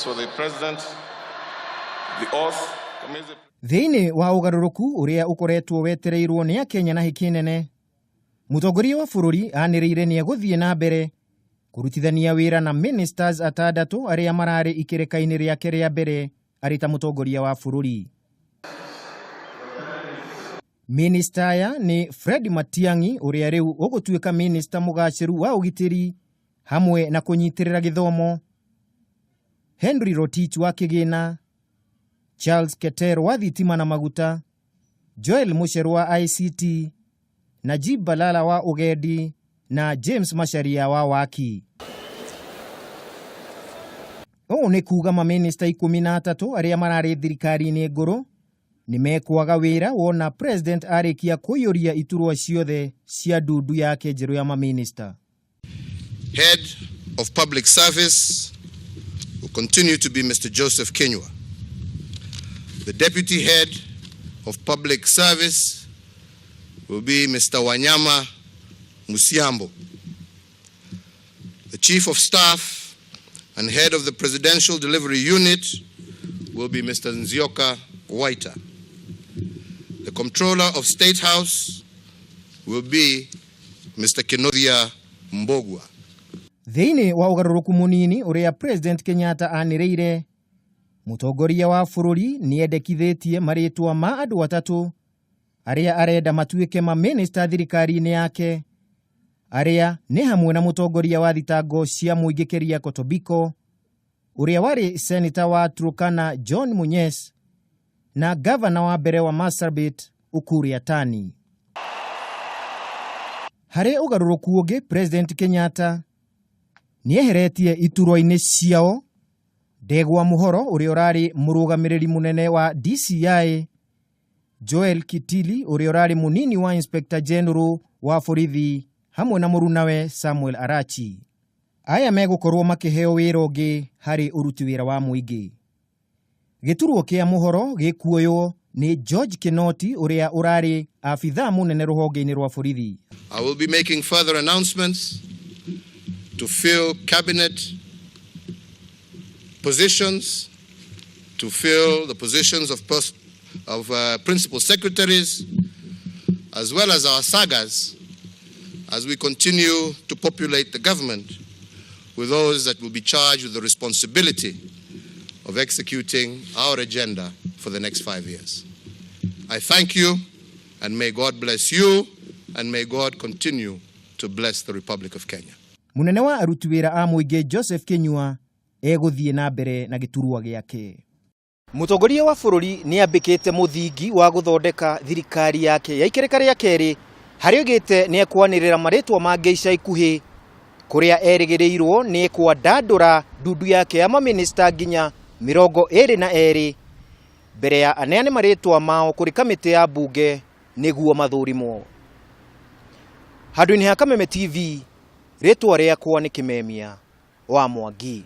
For the president, the oath. Thĩinĩ wa ũgarũrũku ũrĩa ũkoretwo wetereirwo nĩ Akenya na hĩkĩ nene, mũtongoria wa bũrũri anĩrĩire nĩ egũthiĩ na mbere kũrutithania wĩra na ministers atandatũ arĩa mararĩ ikĩrĩka-inĩ rĩake rĩa mbere arĩ ta mũtongoria wa bũrũri. Minista aya nĩ Fred Matiang'i, ũrĩa rĩu ũgũtuĩka minista mũgacĩru wa ũgitĩri hamwe na kũnyitĩrĩra gĩthomo, Henry Rotich wa kĩgĩna, Charles Keter wa thitima na maguta, Joel Mucheru wa ICT, Najib Balala wa ũgendi na James Macharia wa waki. Ũũ nĩ kuga mamĩnĩsta 13 arĩa mararĩ thirikari-inĩ ngũrũ nĩ mekwaga wĩra wona president arĩkia kũiyũria iturwa ciothe cia ndundu yake njerũ ya mamĩnĩsta. Head of Public Service will continue to be Mr. Joseph Kinyua. The Deputy Head of Public Service will be Mr. Wanyama Musiambo. The Chief of Staff and Head of the Presidential Delivery Unit will be Mr. Nzioka Waita. The Comptroller of State House will be Mr. Kinuthia Mbugua. Thĩinĩ wa ũgarũrũku mũnini ũrĩa President Kenyatta anĩrĩire, mũtongoria wa bũrũri nĩendekithĩtie marĩtwa ma andũ atatũ arĩa arenda matuĩke mamĩnĩsta thirikari-inĩ yake, arĩa nĩ hamwe na mũtongoria wa thitango cia mũingĩ Keriako Tobiko, ũrĩa warĩ seneta wa Turkana John Munyes, na gavana wa mbere wa Marsabit Ukur Yatani. Harĩ ũgarũrũku ũngĩ, President Kenyatta nĩeheretie iturwa-inĩ ciao Ndegwa Mũhoro, ũrĩa ũrarĩ mũrũgamĩrĩri mũnene wa DCI, Joel Kitili, ũrĩa ũrarĩ mũnini wa Inspector General wa borithi, hamwe na mũrunawe Samuel Arachi. Aya megũkorwo makĩheo wĩra ũngĩ harĩ ũruti wĩra wa mũingĩ. Gĩturwa kĩa Mũhoro gĩkuoywo nĩ George Kinoti, ũrĩa ũrarĩ abithaa mũnene rũhonge-inĩ rwa borithi. I will be making further announcements to fill cabinet positions, to fill the positions of principal secretaries, as well as our sagas, as we continue to populate the government with those that will be charged with the responsibility of executing our agenda for the next 5 years. I thank you, and may God bless you, and may God continue to bless the Republic of Kenya. Mũnene wa aruti wĩra a mũingĩ Joseph Kinyua egũthiĩ na mbere na gĩturwa gĩake. Mũtongoria wa bũrũri nĩ ambĩkĩte mũthingi wa gũthondeka thirikari yake ya ikereka rĩa kerĩ, harĩa oigĩte nĩ ekwanĩrĩra marĩtwa mangĩ ica ikuhĩ, kũrĩa erĩgĩrĩirwo nĩ kwandandũra ndundu yake ya mamĩnĩsta nginya 22 mbere ya aneane marĩtwa mao kũrĩ kamĩtĩ ya mbunge nĩguo mathũrimwo. Handũ-inĩ ha Kameme TV, rĩtwa rĩakwa nĩ Kĩmemia wa Mwangi.